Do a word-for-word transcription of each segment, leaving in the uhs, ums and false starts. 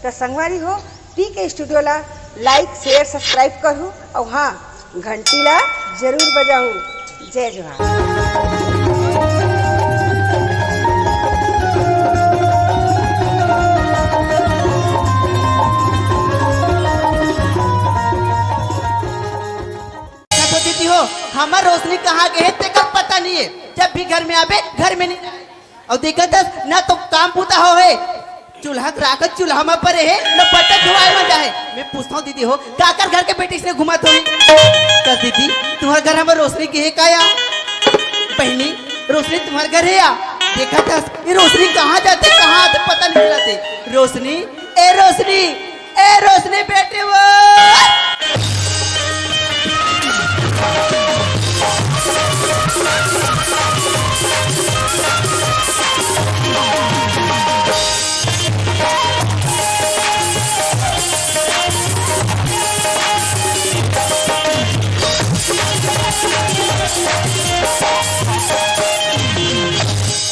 त संगवारी हो, पीके स्टूडियो ला like, share, subscribe करहू, अउ हाँ, घंटी ला जरूर बजाहू। जय जोहार। देखो दीदी हो, हमर रोशनी कहाँ गे हे, तेकर पता नहीं है। जब भी घर में आबे, घर में नहीं रहे। अउ देखत हस, ना तो काम बूता होहे, चूल्हा के राख चूल्हा में परे हे, ना बर्तन धोवाए में जाहे। मैं पूछत हँव दीदी हो, काकर घर के बेटी अइसने घूमत होही? त दीदी, तुम्हर घर हमर रोशनी गे हे का या? बहिनी, रोशनी तुम्हर घर हे या? देखत हस, ये रोशनी कहाँ जाथे, कहाँ आथे, पता नहीं चलत हे। रोशनी, ए रोशनी, ए रोशनी बेटी वो।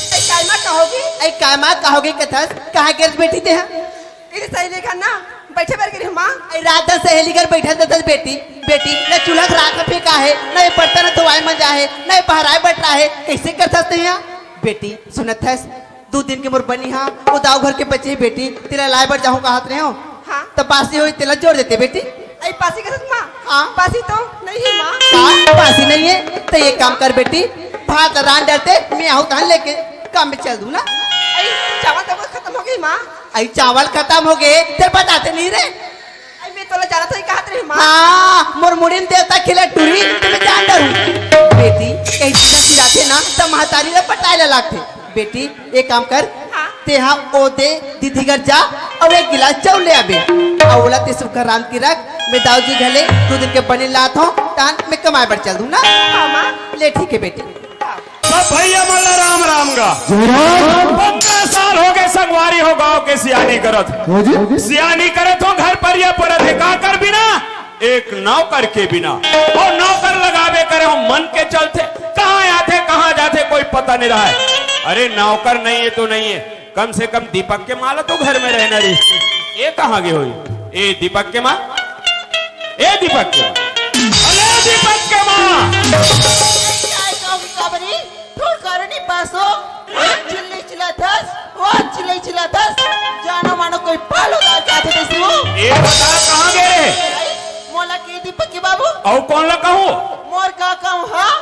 ए, कायमा कहोगी? ए, कायमा कहोगी कथस? कहाँ गे रहे बेटी तेहा? इधर सहेली घर ना बैठे बर गे रहे माँ। ए, रात दिन सहेली घर बैठे रहत हस बेटी, बेटी, न चूल्हा के राख फेंका हे, न ये बर्तन धोवाए मंजा हे, न ये पहराए बटरा हे, कइसे करथस तेहा? बेटी, सुनत हस? दू दिन के मोर बनिहा, वो दाऊ घर के बचे हे बेटी, तेला लाए बर जाहूँ कहत रहेंव। हाँ। त बासी होही तेला जोर देते बेटी। अई बासी कथस माँ? हाँ। बासी तो नहीं हे माँ। का? बासी नहीं हे? त ये काम कर बेटी, भात रांध डरते, मैं आहूँ तहन लेके काम में चल दूँ ना। अई चावल तो खतम होगे माँ। अई चावल खतम होगे, तेला बताते नहीं रहे। अई मैं तोला जानत हँव कहत रहेंव माँ। हाँ, मोर मुड़ी म देवता खेले टूरी, त मैं जान डरूँ। बेटी, कहीं सीधा सिराथे ना, त महतारी ला पटाए ला लागथे। बेटी, एक काम कर, हाँ। तेहा ओ दे दीदी घर जा, अउ एक गिलास चाउर ले आबे, अउ ओला ते सुक्खा रांध के रख, मैं दाऊ जी घर ले दू दिन के बनी लात हँव, तहन मैं कमाए बर चल दूँ ना। हाँ माँ। ले ठीक हे बेटी। हाँ। सब भैया मन ला राम राम गा। जय राम। पन्द्रह साल होगे संगवारी हो गाँव के सियानी करत। हो जी। सियानी करत हँव घर परिया परत हे, काकर बिना? एक नौकर के बिना। अउ नौकर लगाबे करे हँव मन के चलथे, कहाँ आथे, कहाँ जाथे, कोई पता नहीं रहय। अरे नौकर नहीं हे तो नहीं हे, कम से कम दीपक के माँ ला तो घर में रहना रही। ये कहाँ गे होही? ए दीपक के माँ, ए दीपक के माँ, अरे दीपक के माँ। काय कहोगी काबरी? थोर करो नी पासो। चिल्ली चिल्लाथस, वो चिल्ली चिल्लाथस। जानो मानो कोई पालो दार का थे तैसी वो। ए बता कहाँ गे रहे? मोला के दीपक के बाबू। अउ कोन ला कहूँ? मोर का कहूँ हाँ?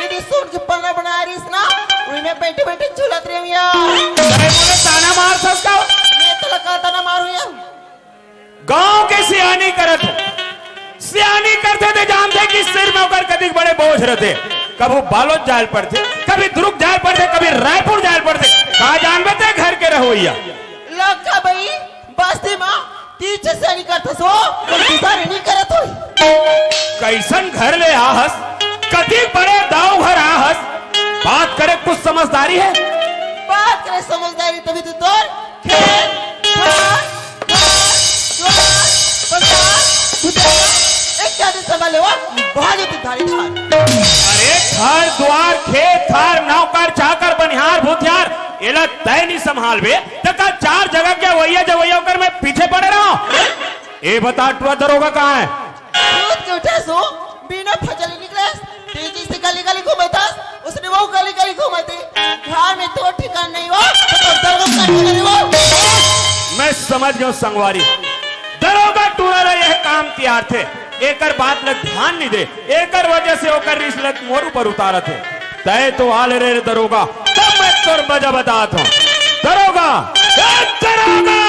यदि सून के पन्ना बना रहीस ना, उही में बैठे बैठे झूलत रहेंव या। अरे मोला ताना मारथस का? मैं तोला का ताना मारूँ या? गाँव के सियानी करत हँव। सियानी करथे ते जानथे कि सिर में ओकर कतिक बड़े बोझ रथे। कभू बालोद जाए ल पड़थे, कभी दुर्ग जाए ल पड़थे, कभी रायपुर जाए ल पड़थे। का जानबे ते घर के रहवइया? लक्का बई, बस्ती म तीच सियानी करथस वो, कोई दूसर नहीं करत होही। कइसन घर ले आहस, कतिक बड़े दाऊ घर आहस, बात करे कुछ समझदारी हे? बात करे समझदारी तभी तो तोर खेत, खार, घर, द्वार, बजार, भुतिया, एक क्या दिन संभाले वो, बहुत ही धारी धार। अरे घर द्वार, खेत खार, नौकर, चाकर, बनिहार, भूथियार, एला तैं नहीं संभालबे, त का चार जगह के अवइया जवइया ओकर मैं पीछे पड़े रहूँ? ए बता, टुरा दरोगा कहाँ हे? सूत के उठे सो, बिना फजली निकले, तेजी से गली गली घूमत हस, उसने वो गली गली घूमत हे। घर में तो ठिकान नहीं हो, तो दरोगा का ठिकान नहीं हो। मैं समझ गयो संगवारी, दरोगा टुरा ला यह काम तियारथे, एकर बात ल ध्यान नहीं दे, एकर वजह से ओकर रिस ल मोर ऊपर उतारत हे। तैं तो आले रे दरोगा, तब मैं तोर मजा बतात हँव। दरोगा, ए दरोगा!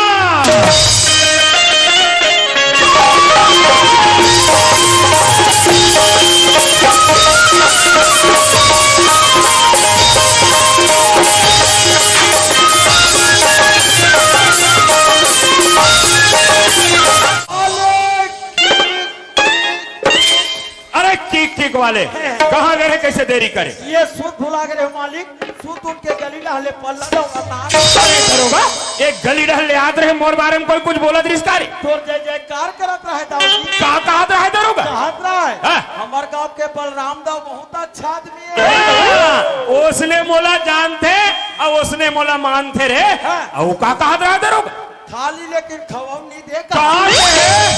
अरे किक किक वाले, कहाँ गे रहे, कइसे देरी करे? ये सूत भुला गे रहे हो मालिक, सूत उठ के गली डहले पल्ला दौड़त आत। अरे दरोगा, एक गली डहले आत रहे, मोर बारे में कोई कुछ बोलत रिहिस का रे? तोर जय जयकार करत रहे दाऊ जी। का कहत रहे दरोगा? कहत रहे, हाँ। हमर गाँव के बलराम दाऊ बहुत अच्छा आदमी हे। हाँ, ओसने मोला जानथे, अउ ओसने मोला मानथे रे। हाँ। अउ का कहत रहे दरोगा? थाली लेके खवाऊ नहीं दे का? कहाँ से?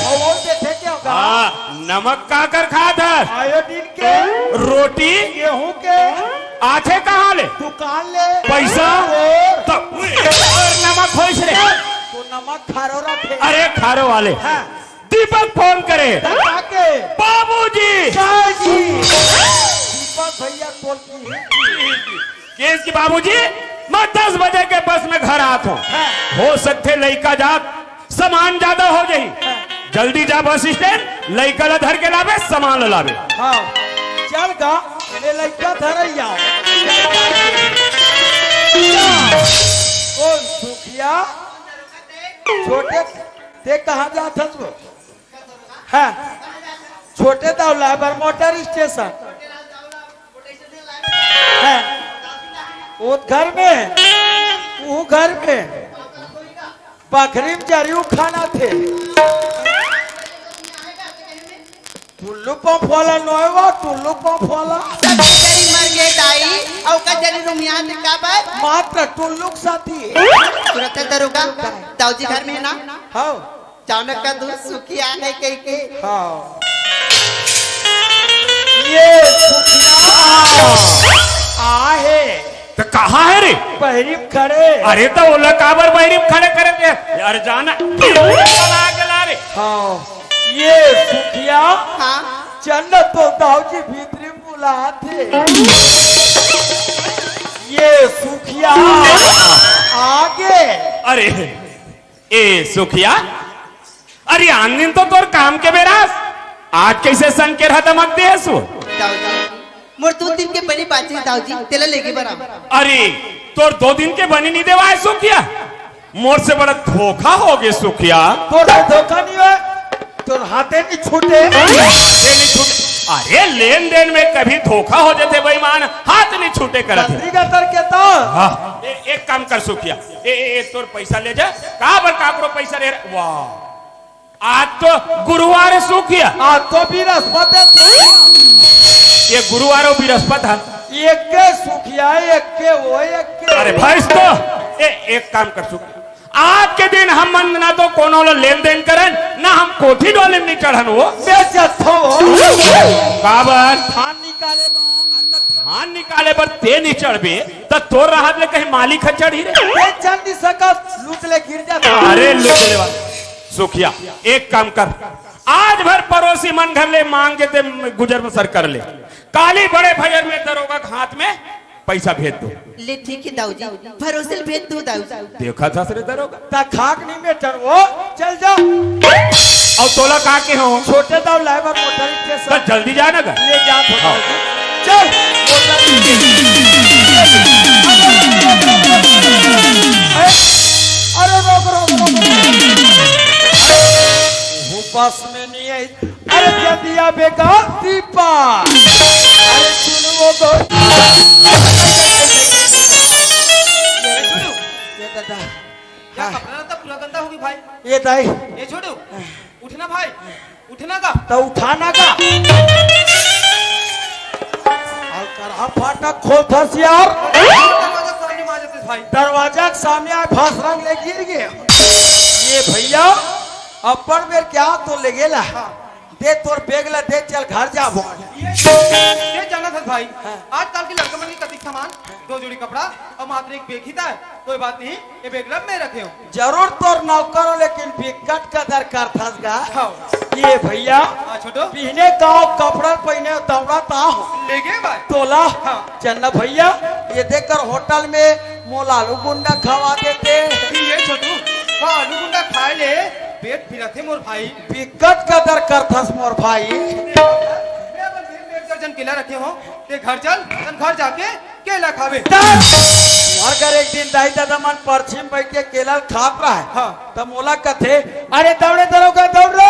खवाऊ देथे क्या गा? हाँ, नमक काकर खात हस? आयोडीन के। रोटी? गेहूं के। आथे कहाँ ले? दुकान ले। पैसा? और? तो, और नमक होइस रे। तो नमक खारो रथे। अरे खारो वाले। हाँ। दीपक फोन करे। काका के। बाबूजी। जय जी। दीपक भैया कॉल की है। केस की बाबूजी, मैं दस बजे के बस में घर आत हूँ। हाँ। हो सकथे लइका जात, सामान ज्यादा हो जाही। हाँ। जल्दी जा बस स्टैंड, लइका ला धर के लाबे, सामान ला लाबे। हाँ, चल गा, ले लइका धर ही आओ। कौन सुखिया? छोटे, ते कहाँ जात हस वो? हाँ, छोटे दाऊ ला बर मोटर स्टेशन। हाँ, वो घर में, वो घर में बकरी में जरी खाना थे। टुल्लू पंप वाला नोएवा, टुल्लू पंप वाला। सब जरी मर गे दाई, अउ का जरी रुमिया थे का बात? मात्र टुल्लू के साथी। सुरत दरोगा, दाऊजी घर में है ना? हाँ। अचानक का दूध सूखी आ गई कह के। हाँ। ये सुखिया आ है। तो कहाँ है रे? बहरी में खड़े। अरे तो ओला काबर बहरी में खड़े करे दे? यार जाना। बना के ला रे। हाँ। ये सुखिया। हाँ। चल तो दाऊजी भीतरी में बुलाथे। ये सुखिया। आगे। अरे। ए सुखिया, अरे आन दिन तो तोर काम के बेरा अस, आज कइसे संग के रहा दमक दे हस वो? दाऊजी, मोर दो दिन के बनी बाचे दाऊजी, तेला लेगे बर आव। अरे, तोर दो दिन के बनी नहीं देवाय सुखिया, मोर से बड़ा धोखा हो गे सुखिया। तोर से धोखा नहीं होय, तोर हाथे नहीं छूटे। हाथे नहीं छूटे। अरे लेन देन में कभी धोखा हो जाथे बेईमान, हाथ नहीं छूटे करत हे। गलती का तर के तो। हाँ, ए, एक काम कर सुखिया, ए, ए, ए, तोर पैसा ले जा, काबर काकरो पैसा ले रहा? वाह, आज तो गुरुवार हे सुखिया। आज तो बृहस्पति हे सुखिया। ये गुरुवार अउ बृहस्पति हे। एक के सुखिया, एक के वो, एक के अरे वो। भैंस तो, ए, एक काम कर सुखिया, आज के दिन हम मन ना तो कोनो ला लेन देन करन, ना हम कोठी डोली में नहीं चढ़न वो। बेइज्जत हो। काबर? धान निकाले बर। धान निकाले बर ते नहीं चढ़बे, त तोर रहत ले कहीं मालिक ह चढ़ी रे। ये चढ़ नहीं सकत, लूट ले गिर जाता। अरे लूट ले वाला। सुखिया, एक काम कर, आज भर पड़ोसी मन घर ले मांग के ते गुजर बसर कर ले। काली बड़े भैया में दरोगा के हाथ में पैसा भेज दो। ले ठीक हे दाऊजी, भरोसे ले भेज दो दाऊजी। देखा था रे दरोगा। ता खाक नहीं मेटर वो, चल जा। अउ तोला का के हो? छोटे दाऊ लाए बर मोटर के तो साथ। जल्दी जा ना गा। ले जा थोड़ा। हाँ। चल। अरे, अरे, रोक, रोक, रोक, रोक। वो बस में नहीं आई। अरे जल्दी आ बेटा, दीपा। अरे सुन वो गो-, ये दादा। क्या हाँ। कपड़ा लत्ता पूरा गंदा हो गया भाई? ये दाई। ये छोटू, उठना भाई, उठना का? तो उठाना का? और करहा फाटक खोलथस यार। दरवाजा सामने में आ जाते भाई। दरवाजा के सामने आए, फांस रंग ले गिर गए। ये भैया, अपन बेर क्या तो ले गेला? हाँ। दे तोर बैग ला दे, चल घर जाबो। ये, ये जानत हस भाई, हाँ। आजकल के लड़का मन के कतिक सामान, दो जोड़ी कपड़ा अउ मात्र एक बैग ही था। कोई बात नहीं, ये बैग ला मैं रखे हूँ। जरूर तोर नौकर हो, लेकिन बिकट कदर करथस गा। हाँ। ये भैया, हाँ, छोटू। पहने गाँव कपड़ा पहने दौड़त आहो। ले गए भाई। तोला, हाँ। चन्ना भैया, ये देख कर होटल में मोला आलू गुंडा खवा देते। ये छोटू, वो आलू गुंडा खाए ले पेट फिरत हे मोर भाई। बिकट कदर करथस मोर भाई। मैं अपन दिन में एक दर्जन केला रखे हो, ते घर चल, तन घर जाके केला खावे। चल! मोर घर एक दिन दाई ददा मन परछी में बैठ के केला खात रहा है। हाँ। त मोला कथे, "अरे दौड़े दरोगा, दौड़ रे।"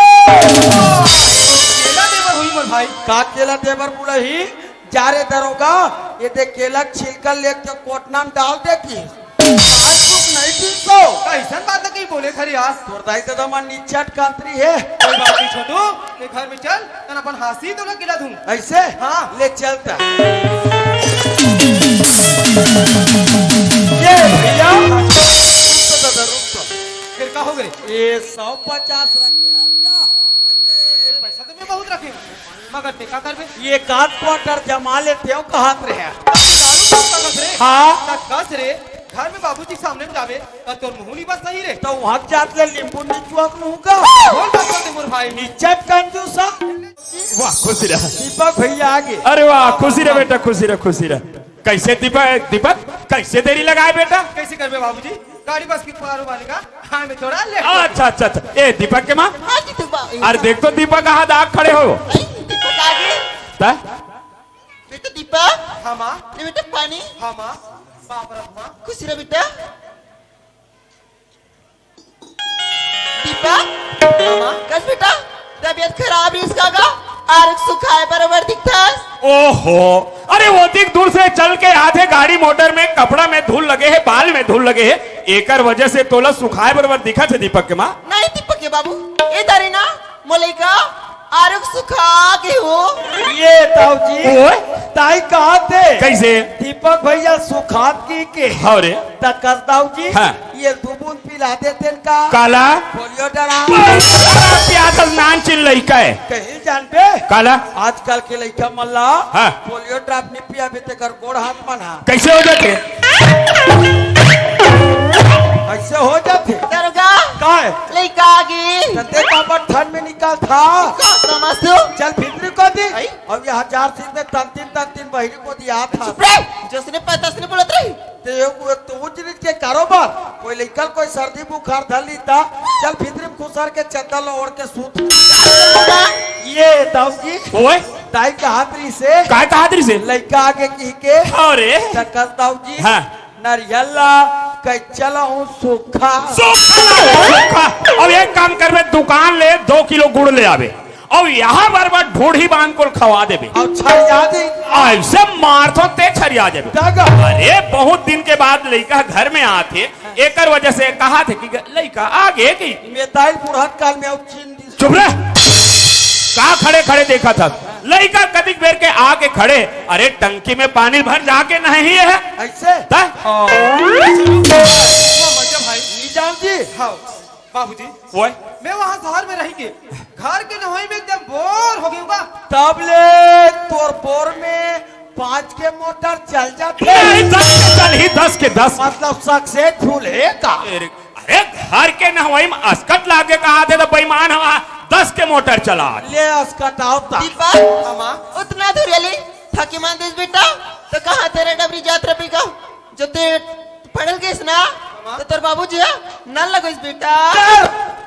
केला देबर हुई मोर भाई। का केला देबर बोला ही? जा रे दरोगा, ये दे केला छिलका लेके कोटना में डाल दे की। आज भूख नहीं थी तो। कैसन बात कही बोले खरी आज? तोर दाई ददा मन निचट कांतरी है। कोई बात नहीं छोटू, ते घर में चल, तन अपन हाथी तो ना गिरा दूं। ऐसे? हाँ। ले चलता। ये भैया, रुक तो दादा, रुक तो। फिर का हो गे? ये सौ पचास रखे हस का? पैसा तो मैं बहुत रखे हूँ, मगर ते का करबे? ये काट क्वार्टर जमा लेते हो, कहत रहे। दारू पी के कस रे? हाँ। त कस रे, घर में बाबूजी के सामने में जाबे, त तोर मुंह नहीं बस नहीं रे। त वहाँ जात ले नींबू निचुआ के मुंह का। बोल बात करते मोर भाई। निचट कंजूसा। वाह, खुशी रह। दीपक भैया आगे। अरे वाह, खुशी रह बेटा, खुशी रह, खुशी रह। कैसे दीपक, दीपक, कैसे देरी लगाए बेटा? कैसे करबे बाबूजी? गाड़ी बस के पारो वाले का, हाँ, मैं थोड़ा लेट हो गया। अच्छा, अच्छा, अच्छा। ए, दीपक के माँ? हाँ जी, दीपक। अरे देख तो, दीपक कहाँ दाग खड़े हो? अरे, दीपक आ गए। ता? बेटा दीपक। हाँ, माँ। ले बेटा पानी। हाँ, माँ। बाप रे, माँ। खुशी रह बेटा। दीपक। हाँ, माँ। कस बेटा, तबीयत खराब रहिस का गा? आरुग सुखाए बरोबर दिखथस। ओहो, अरे वो दिख दूर से चल के आथे, गाड़ी मोटर में, कपड़ा में धूल लगे हे, बाल में धूल लगे हे, एकर वजह से तोला सुखाए बरोबर दिखत हे दीपक के माँ। नहीं दीपक के बाबू, ए दारी ना, मोर लइका आरुग सुखा गे हो। ये ताऊ जी, ओए। ताई कहा थे? कैसे? दीपक भैया सुखात की के? हाँ रे। त कस ताऊ जी, हाँ। ये दू बूंद पिला देते न का? काला? पोलियो डरा। प्यादल नान चिन लइका है। कहीं जानबे? काला? आजकल के लइका मन ला हाँ। पोलियो ड्राप नहीं पिया भी तेकर गोड़ हाथ मन हा। कैसे हो जाते? ऐसे हो जाते। दरोगा। का है? लइका आ गई। तते काबर ठंड में निकल था? का समझ तू? चल भीतरी को दी। आई? अब ये हजार सीट में तंतिन तंतिन बहिरी को दिया था। चुप रे। जसने पता तसने बोलत रही। ते एक, एक तो ऊंच नीच के कारोबार, कोई लइका ल कोई सर्दी बुखार धर ली ता, चल भीतरी में खुसर के चद्दर ल ओढ़ के सूत। ये दाऊ जी, ओए। ताई कहात रही से, काय कहात रही से? लइका आगे की के, अरे। त कस ताऊ जी, हाँ। नरियल ला कच्चा लाऊं सूखा। सूखा, सूखा। अब एक काम करबे, दुकान ले दो किलो गुड़ ले आबे। अउ यहाँ बर बर ढूढ़ी बांध कोल खवा देबे। अउ छरिया दे। ऐसे मारथो ते छरिया देबे। दादा। अरे बहुत दिन के बाद लइका घर में आथे, एकर वजह से कहाथे कि ग-, लइका आगे कि। मेताइल बुढ़त काल में अउ चीन दी। चुप रह। का खड़े खड़े देखत हस? लइका कतिक बेर के आके खड़े, अरे टंकी में पानी भर जाके नहीं है। ऐसे? त? हाँ। वो मजा भाई। निजाम जी। हाँ। बाबूजी, ओए। मैं वहाँ शहर में रह के घर के नहाई में एकदम बोर हो गई हूँ बा। तब ले तोर बोर में पाँच के मोटर चल जाथे। नहीं, दस के चल ही, दस के दस। मतलब सक्सेसफुल है का? अरे, अरे, घर के नहवाई में असकट लागे कहाथे त बेईमान हवा, दस के मोटर चला। ले असकट आओ ता। दीपक, हाँ, माँ। उतना दूर ले थकी मान देस बेटा, त कहाथे रे डबरी जात रबी का? जो ते पढ़ल गइस ना, त तोर बाबूजी ह नल लगइस बेटा। कर!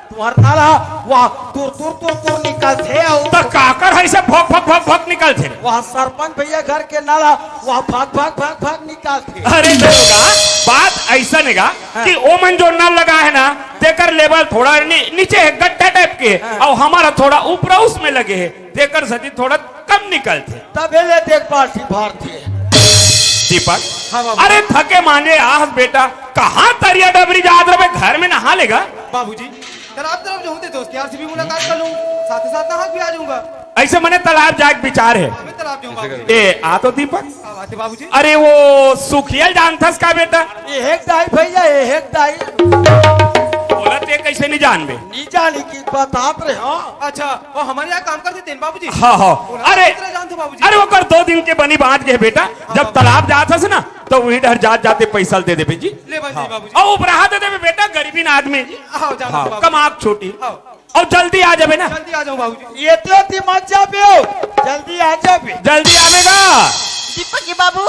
तुहर नल ह, वाह, तुर, तुर, तुर, तुर निकलथे अउ त काकर ह इसे भक, भक, भक, भक निकलथे रे? वाह, सरपंच भैया घर के नल ह, वाह, भक, भक, भक, भक निकलथे। अरे दरोगा, बात अइसन हे गा हाँ। कि ओमन जो नल लगा हे ना, तेकर लेवल थोड़ा नी-, नीचे हे, गड्ढा टाइप के, हाँ। अउ हमर ह थोड़ा ऊपरा उसमें लगे हे। तेकर सेती थोड़ा कम निकलथे। तभे ले देख पार्टी भारतीय। दीपक, हाँ बाबू। अरे थके मांजे आहस बेटा, कहाँ तरिया डबरी जात रहे घर में नहा लेगा? बाबूजी, तालाब तरफ जाऊँ ते दोस्त यार से भी मुलाकात कर लूँ, साथ ही साथ नहा भी आ जाऊँगा। ऐसे मने तालाब जाए के विचार है। हाँ, मैं तालाब जाऊँ बाबूजी। ए, आ तो दीपक। हाँ, बात है बाबूजी। अरे वो सुखियल जानथस का बेटा? एहेक दाई भैया, एहेक दाई। बोला ते कैसे नहीं जानबे? नहीं जाने की बतात रहे हो। अच्छा, वो हमारे यहाँ काम करते थे ना बाबूजी। हाँ, हाँ। बोला अरे, कितना जानते हो बाबूजी? अरे ओकर दो दिन के बनी बांच गे बेटा। हाँ, जब बाबूजी। तालाब जात हस ना, तो वही डर जात जाते पैसा दे देबे जी। ले बन हाँ। जी बाबूजी। अउ उपराहा दे देबे बेटा, गरीबीन आदमी जी। हाँ, जानते हाँ, बाबूजी। कमाक छोटी। हाँ। अउ जल्दी आ जाबे ना। जल्दी आ जाऊँ बाबूजी। ये तो ती मत जाबे हो। जल्दी आ जाबे। जल्दी आबे ना। दीपक के बाबू।